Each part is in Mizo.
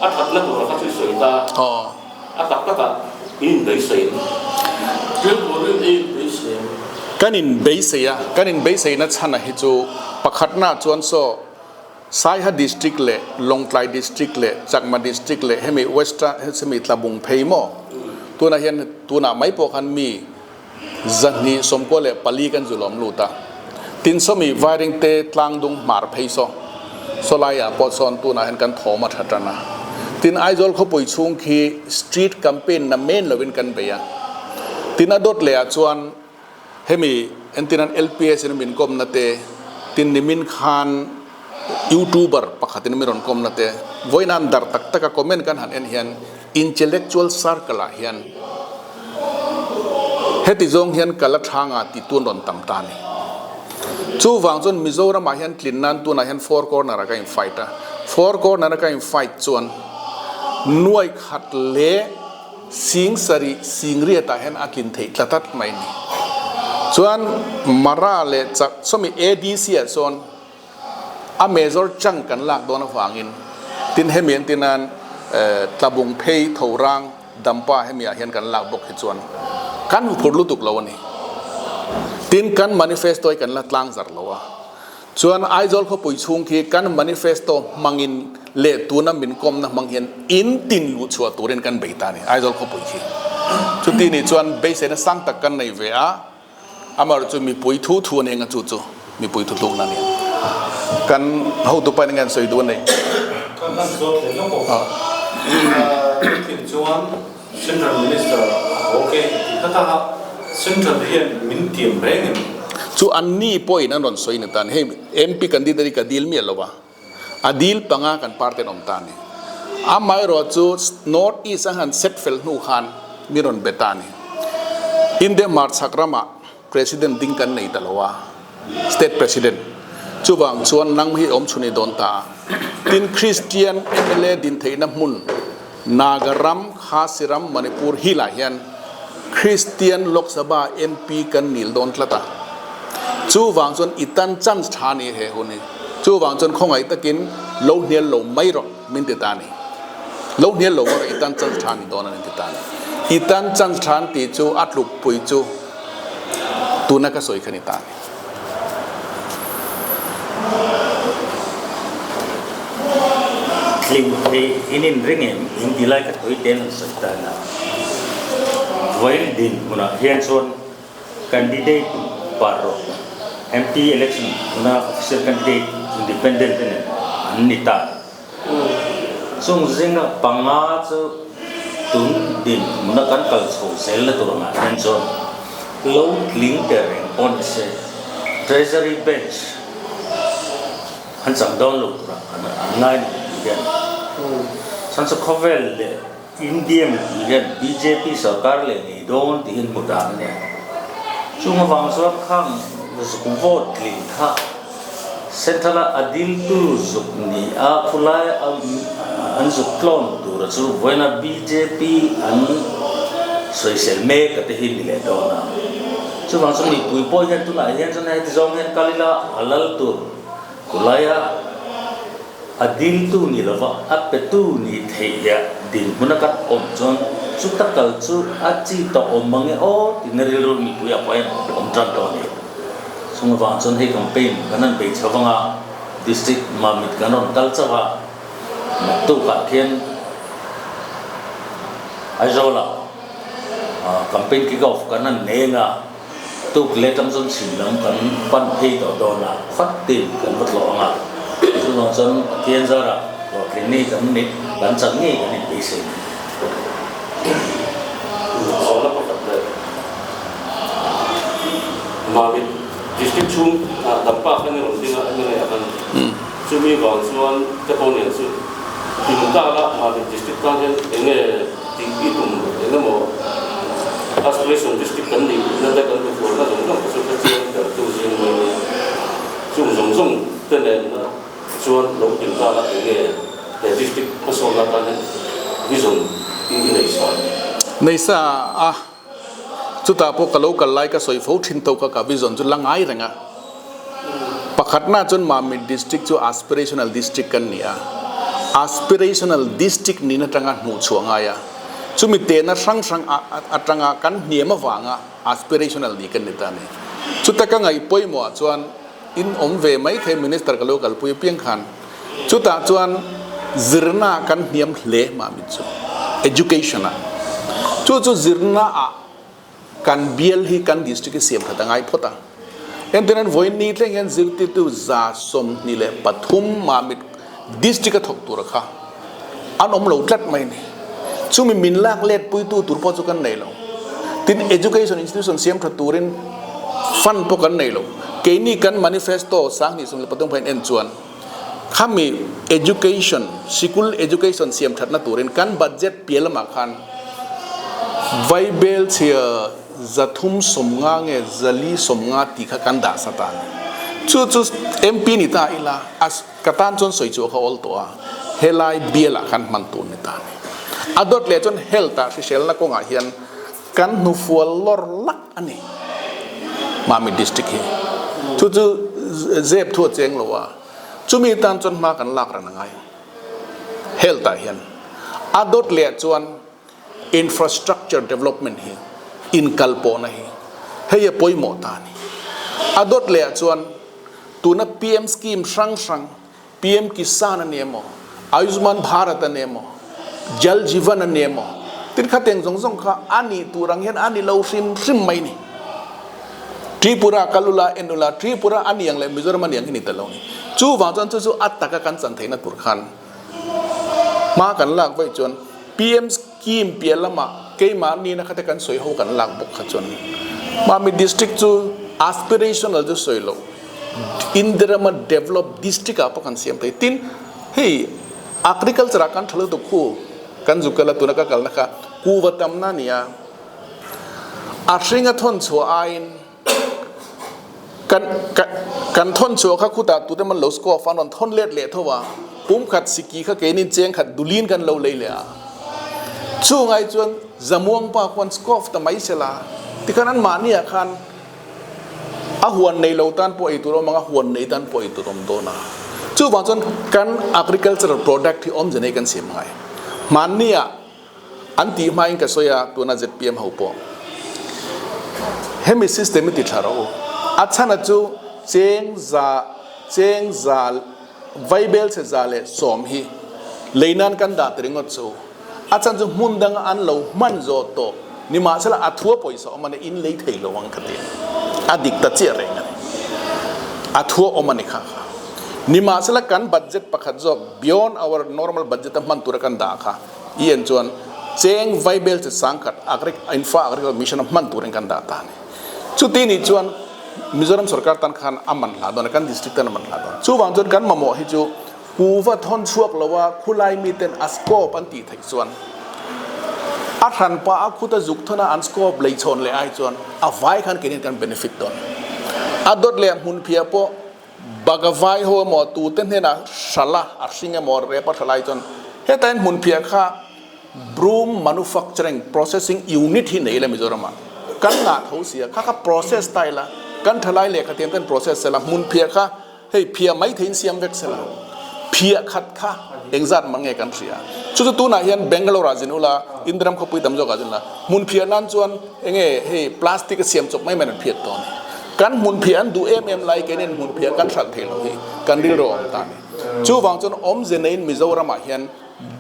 A thatna tura kha chu i sawi ta. A tak takah in inbeisei em? Thil turin i inbeisei em? Kan inbeisei a, kan inbeiseina chhana hi chu pakhatnaah chuan saw Saiha District leh Lawngtlai District leh Chakma District leh hemi Western hemi Tlabung phei maw tunah hian tunah mai pawh khan mi 294 kan zu lawm lut a, tin sawmi Vairengte tlangdung hmar phei saw saw laiah pawh sawn tunah hian kan thawm a tha tan a, tin Aizawl khawpui chhung khi street campaign na main lovin kan bei a, tin a dawt leh ah chuan hemi entir nan LPS in min kawmna te, tin nimin khan youtuber pakhatin min rawn kawmna te, vawiin dar tak taka comment kan han en hian Intellectual circle ah hian heti zawng hian kal a tha nga tih tun rawn tam ta a ni. Chuvang chuan Mizoram ah hian tlin nan tunah hian four corner ah ka in fight a, four corner a ka in fight chuan nuai khat leh sing sarih sing riat ah hian a tlin theih tlat at mai a ni. Chuan Mara leh chak sawmi ADC ah chuan A major chang kan lak dawn avangin tin hemi an tinan tlabung phei tho rang dampa hemi ah hian kan lak bawk hi chuan kan hmu phur lutuk lo a ni. Tin kan manifesto hi kan la tlang zar lo a, chuan Aizawl khawpui chhung khi kan manifesto hmangin leh tuna min kawmna hmang hian in tin luh chhuah turin kan bei ta a ni Aizawl khawpui khi. Chuti nih chuan beiseina sang tak kan nei ve a. Amar chu mipui thu thu a ni anga chu chu mipui thu tlukna a ni ang. Kan hotu pain enge an sawi duh a nei? Kan han zawt leh lawk awk. Nitin chuan Central Minister a haw ke tih kha ta a, Central hian min tiam reng em? Chu anni pawhin an rawn sawi ni ta a ni. Hei MP candidate hi ka dil miah lo a, a dil panga kan party an awm ta a ni. Amaherawh chu North East an han set fel hnu khan mi rawn be ta a ni. India hmarchhak ramah President ding kan nei ta lo a, State President. Chuvang chuan nang hi awm chhun i dawn ta a. Tin Christian mla din theihna hmun Naga ram, Khasi ram, Manipur hill ah hian Christian Lok Sabha MP kan nil dawn tlat a. Chuvang chuan i tan chance tha ni he hun hi. Chuvang chuan khawngaih takin lo hnial lo mai rawh min ti ta a ni. Lo hnial lo mai rawh i tan chance tha ni dawn a ni ti ta a ni. I tan chance tha an tih chu a tlukpui chu tuna ka sawi kha ni ta a ni. Tling thei in inring em? In ti lai ka tui ten an sawi tan a. Vawiin dinhmunah hian chuan Candidate paruk MP election huna official candidate independent te nen an ni ta. Chung zinga panga chu tun dinhmuna kan kal chho zel na tur angah hian chuan lo tling te reng pawh ni se Treasury Bench an chang dawn lo turah an ngai ni tih hian chhan chu khawvel leh India mipui hian bjp sarkar leh nei dawn tih hian hmu dan a nia. Chung avang chuan khang zuk vote tling kha Central a a diltu zuk ni a khulai an zuk tlawn tura chu vawiina bjp an sawisel mek a te hi ni leh dawn a. Chuvang chuan mipui pawh hian tunah hian chuan heti zawng hian kal ila a lal tur khulaia A diltu ni lova a petu ni theih leh dinhmun a kan awm chuan chuta kal chu a chi tawh awm mang e aw tiin rilru mipui ah pawh hian awm tan tawh a ni. Chung avang chuan hei campaign kan han bei chho vang a, District Mamit kan rawn kal chauh a, naktuk ah khian Aizawl ah campaign kick off kan han nei ang a, Tuk leh tang chuan chhim lam kan pan phei tawh dawn a, khat tin kan va tlawh ang a, chuvang chuan Pathian zarah hlawhtling ni kan ni kan chak ngei kan inbeisei ni. Zawhna pakhat leh Mamit District chhung ah Dampa khan i rawn ding a, MLA ah khan chumi vang chuan ka pawh nen chu tum ta la Mamit District tan hian eng nge tih i tum eng emaw Aspiration District kan nih na te kan duhfualna zawng zawng te chu ka chiang ber tu zing mai nia. Chung zawng zawng te nen chuan lo tin ta la eng nge he district hmasawnna tan hian vision i nei sa? Nei sa a, chutah pawh ka lo kal lai ka sawi fo thin tho kha ka vision chu la ngai reng a. Pakhatna chuan Mamit District chu Aspirational District kan ni a. Aspirational District nin atanga hmuhchhuah ngai a, chumi tehna hrang hrang atanga kan hniam avanga aspirational ni kan ni ta a ni. Chuta ka ngaih pawimawhah chuan in awm ve mai thei Minister ka lo kalpui apiang khan chutah chuan zirna kan hniam hle mah mit chu education ah chu chu zirna ah Kan bial hi kan district hi siam that a ngai phawt a. Entirnan vawiin ni thleng hian zirtirtu 123 Mamit district a thawk tura kha an awm lo tlat mai a ni. Chumi min lak let puitu tur pawh chu kan nei lo. Tin, education institution siam tha turin fund pawh kan nei lo. Keini kan manifesto 2013 phain en chuan khami education, sikul education siam thatna turin kan budget piah lamah khan Vaibel chhia 350 nge 450 tih kha kan dah sa ta a ni. Chu chu MP ni ta ila a ka tan chuan sawi chu kha awl tawh a, helai bialah khan hman tur ni ta a ni. A dawt leh chuan health ah hriselna kawngah hian kan hnufual lawr lak a ni Mamit district hi. Chu chu zep thu a cheng lo a, chumi tan chuan hma kan lak ran a ngai. Health ah hian a dawt leh chuan infrastructure development hi inkalpawhna hi hei a pawimawh ta a ni. A dawt leh ah chuan tuna PM scheme hrang hrang PM Kisan a ni emaw, Ayushman Bharat a ni emaw, Jal Jeevan a ni emaw tin kha teng zawng zawng kha a nih tur ang hian a ni lo hrim hrim mai ni. Tripura kal ula en ula Tripura a ni ang leh Mizoram a ni ang hi ni ta lo ni. Chuvang chuan chu chu a taka kan chan theihna tur khan hma kan lak vaih chuan PM scheme piah lamah keimahni na khate kan sawi ho kan lak bawk kha chuan Mami district chu aspirational chu sawi loh Indirama develop district ah pawh kan siam thei. Tin, hei agriculture ah kan tha lutuk khu kan zu kal a tuna ka kalna kha kuva tamna a ni a. A hring a thawn chhuah aiin kan kan thawn chhuah kha khutah tute man lo scoff a an rawn thawn let leh tho a, pum khat siki kha keinin cheng khat dulin kan lo lei leh a. Chungai chuan Zamuang pa khuan scoff ta mai sela tikhan an mahniah khan a huan nei lo tan pawh ei tur awm ang a, huan nei tan pawh ei tur awm dawn a. Chuvang chuan kan agricultural product hi awmze nei kan siam ngai. Hmanniah An tih hmain ka sawi a, tuna zpm ho pawh hemi system hi ti tha rawh u. A chhana chu cheng za cheng za vaibel chhe 110 hi lei nan kan dah ti ringawt chu. A chhan chu hmun danga an lo hman zawh tawh nimahsela a thua pawisa awm a ni, in lei thei lo ang ka ti. A dik ta chiah reng a ni. A thua awm a ni kha kha. Nimahsela kan budget pakhat zawk beyond our normal budget a hman tura kan dah kha, I en chuan cheng vaibel che sangkhat agric infra agriculture mission a hman turin kan dah ta a ni. Chuti nih chuan Mizoram sorkar tan khan a man hla dawn a, kan district tan a man hla dawn. Chuvang chuan kan mamawh hi chu kuva thawn chhuak lo a khulai miten a scope an tih theih chuan a hranpa a khuta zuk thawn a an scope lei chhawn leh ai chuan a vai khan keinin kan benefit dawn. A dawt leh hmunphiah pawh Bagavai ho emaw tute hnenah hrala a hring emaw rep a hra lai chuan hetah hian hmunphiah kha Broom Manufacturing Processing Unit hi nei ila Mizoramah kan ngah tho si a, kha kha process ta ila kan thalai lehkha thiam ten process sela hmunphiah kha hei phiah mai theiin siam vek sela phiah khat kha engzat mang nge kan hria chu chu tunah hian Bangalore ah zin ula Indiram khawpui tam zawkah zin ula hmunphiah nan chuan enge hei plastic a siam chawp mai mai an phiat tawh a ni. Kan hmunphiah an duh em em lai keinin hmunphiah kan hralh thei lo hi kan rilru a awm ta a ni. Chuvang chuan awmze neiin Mizoramah hian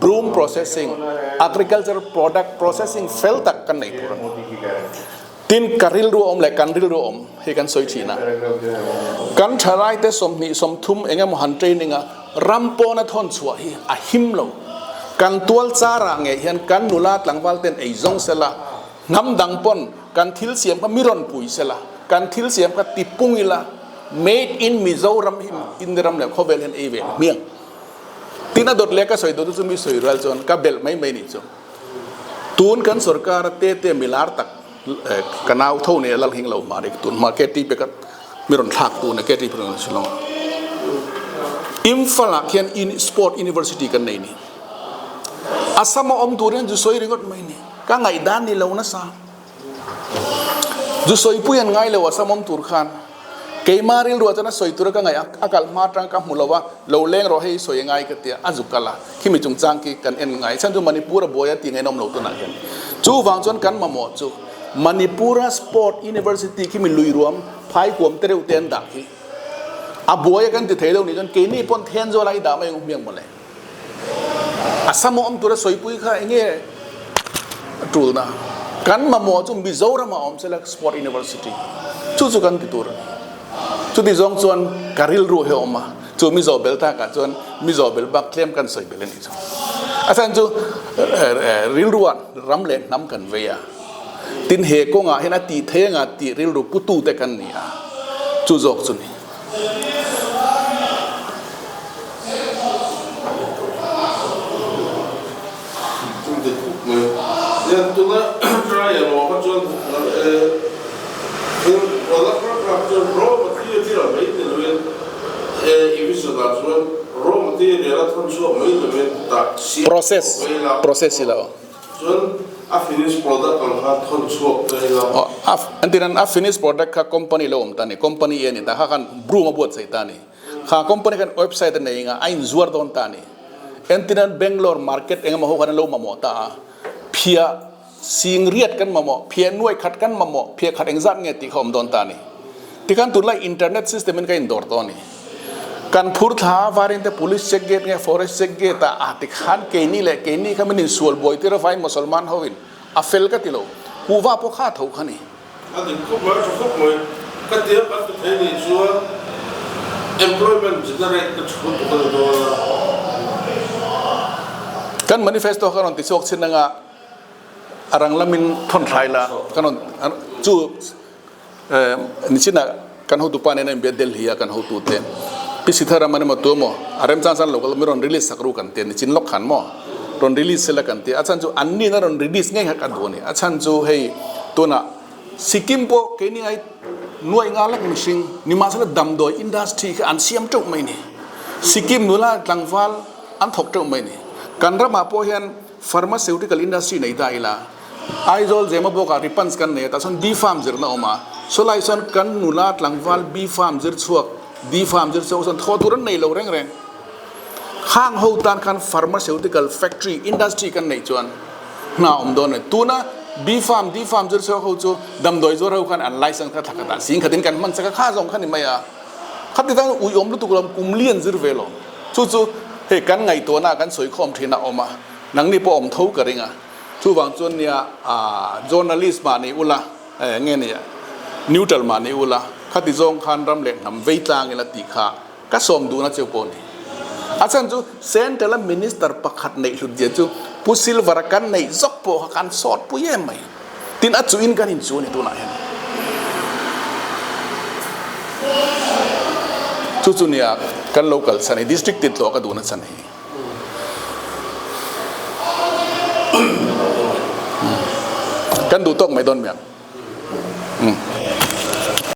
broom processing, agriculture product processing fel tak kan nei tur a ni. Tin, ka rilru a awm leh kan rilru a awm hei kan sawi thin a. Kan thalaite 20 30 eng emaw han training a, ram pawna thawn chhuah hi a him lo. Kan tual charah ngei hian kan nula tlangval ten ei zawng sela, Hnam dang pawn kan thil siam kha mi rawn pui sela, kan thil siam kha ti pung ila, Made in Mizoram hi India ram leh khawvel hian ei ve ni hmiang. Tin a dawt leh ka sawi dawt chu mi sawi rual chuan ka belh mai mai nih chu. Tun kan sorkar a te te milar tak ka nau tho nei a lal hing lo hma rik tun hma KTP ka mi rawn thlak tu na KTP rawn Shillong ah. Imphal ah khian Sport University kan nei ni. Assam a awm tur hian zu sawi ringawt mai ni. Ka ngaihdan ni lo nasa. Zu sawipui an ngai lo a samawm tur khan. Keimah rilruah chuan a sawi tura ka ngaih a, a kal hma atang ka hmu lo a, lo leng rawh hei i sawi angai ka ti a, a zuk kal a, khimi chungchang khi kan en ngai. Chhan chu Manipur a buai a tih ngainawm lo tunah hian. Chuvang chuan kan mamawh chu Manipur-a Sport University khimi lui ruam phai kuam te reuh te an dah khi a buai a kan ti thei lo nih chuan keini pawn Thenzawl a i dah mai ang hmiang mawle. A sam awm tura sawipui kha eng nge a tulna? Kan mamawh chu Mizoram ah awm sela Sport University chu chu kan ti tur a ni. Chuti zawng chuan ka rilru hi a awm a, chu Mizo bel takah chuan Mizo bel bak tlem kan sawi bel a nih chu. A chhan chu rilruah ram leh hnam kan vei a, tin he kawngah hian a tih thei anga tih rilru putute kan ni a, chu zawk chu ni. Process process hi lo. Chuan a finish product ang kha thawn chhuak ta ila. Aw an ti nan a finish product kha company lo awm ta ni, company e ni ta kha khan broom a buatsaih ta ni. Kha company khan website a nei anga a inzuar dawn ta ni. Entirnan Bangalore market engemaw ho khan an lo mamawh ta a, phiah sing riat kan mamawh, phiah nuai khat kan mamawh, phiah khat engzat nge tih kha awm dawn ta ni. Tikhan tunlai internet system in ka indawr tawh a ni. Kan phur thla varin te police check gate nge forest check gate ah ah tikhan keini leh keini kha min insual buai tir a vai Mosolman ho in a fel ka ti lo. Kuhva pawh kha tho kha ni. A dik khawp mai, a tha khawp mai. Ka tia kan ti thei nih chuan employment generate ka thu tuk a ni dawn a. Kan manifesto kha rawn ti chhuak chin anga a rang lamin thawn thlai la kan rawn chu Nichinah kan hotupa nena inbiak Delhi a kan hotute Pi Sitharam an emaw tu emaw a remchang chuan local mi rawn release sak ru kan ti a, nichin lawk khan maw rawn release sela kan ti a, a chhan chu an nina rawn release ngei kha ka duh a ni, a chhan chu hei tunah Sikkim pawh keini ai nuai nga lek mihring nimahsela damdawi industry kha an siam teuh mai ni, Sikkim nula tlangval an thawk teuh mai ni, kan ramah pawh hian pharmaceutical industry nei ta ila. Aizawl Zemabawk ah Ripans kan nei a, tah chuan Bee Farm zirna a awm a, sawlai chuan kan nula tlangval Bee Farm zir chhuak, Bee Farm zir chhuak chuan thawh tur an nei lo reng reng. Khang ho tan khan pharmaceutical factory industry kan neih chuan hna awm dawn a ni. Tuna Bee Farm, Dee Farm zir chhuak ho chu damdawi zuar ho khan an license kha thla khat ah sing khatin kan hman chak a, kha zawng kha ni mai a. Khati tan uiawm lutuk lo, kum lian zir ve lo. Chu chu hei kan ngaihtuahna ah kan sawikhawm thin a awm a, nangni pawh awm tho ka ring a. Chuvang chuan nia journalist mah ni ula nge nia neutral mah ni ula khati zawng khan ram leh hnam vei tlang ila tih kha ka sawm duhna cheu pawh a ni. A chhan chu central a minister pakhat neih hlut zia chu Pu Silver a kan neih zawk pawh kha kan sawt pui em mai. Tin a chuhin kan inchu a ni tunah hian. Chu chu nia kan lo kal chhan hi district tin tlawh ka duhna chhan hi. Kan duh tawk mai dawn miang.